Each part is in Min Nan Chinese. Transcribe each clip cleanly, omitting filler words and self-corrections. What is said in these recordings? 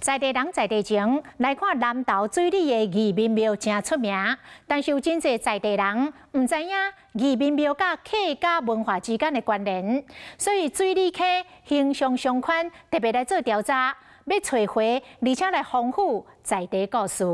在地人在地情，來看南投水里的義民廟誠出名，但是有真濟在地人毋知影義民廟佮客家文化之間的關聯，所以水里溪形象商圈特別來做調查，欲揣回，而且來豐富在地故事。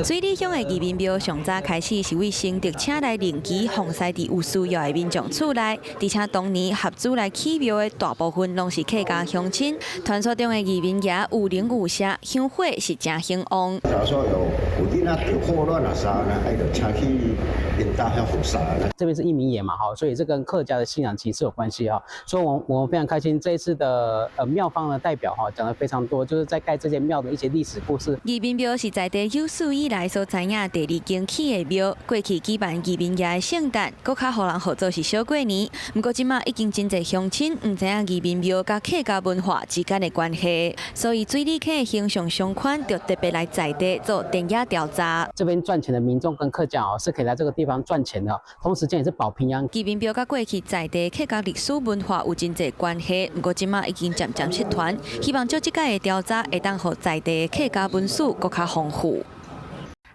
水里鄉的義民廟上早開始是為承德請來靈乩奉侍佇有需要的民眾厝內，而且當年合資來起廟的大部分攏是客家鄉親。傳說中的義民爺有靈有社，香火是誠興旺。假如說有囡仔著霍亂啊啥呢，愛就請去𪜶兜遐服侍。這邊是義民爺嘛，哈，所以這跟客家的信仰其實有關係哈。所以我們非常開心，這一次的廟方的代表哈講得非常多，就是在蓋這間廟的一些歷史故事。義民廟是在地有史以來所知影第二間起的廟，過去舉辦義民爺的聖誕，閣較予人號做是小過年。毋過這馬已經真濟鄉親毋知影義民廟佮客家文化之間的關係，所以水里溪的形象商圈就特別來在地做田野調查。這邊賺錢的民眾跟客家哦，是可以來這個地方賺錢的，同時間也是保平安。義民廟佮過去在地客家歷史文化有真濟關係，毋過這馬已經漸漸失傳。希望藉這擺的調查會當予在地的客家文史閣較豐富。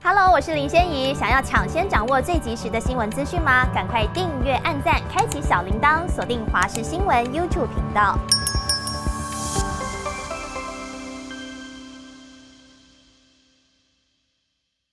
Hello，我是林仙怡。想要搶先掌握最及時的新聞資訊嗎？趕快訂閱、按讚、開啟小鈴鐺，鎖定華視新聞 YouTube 頻道。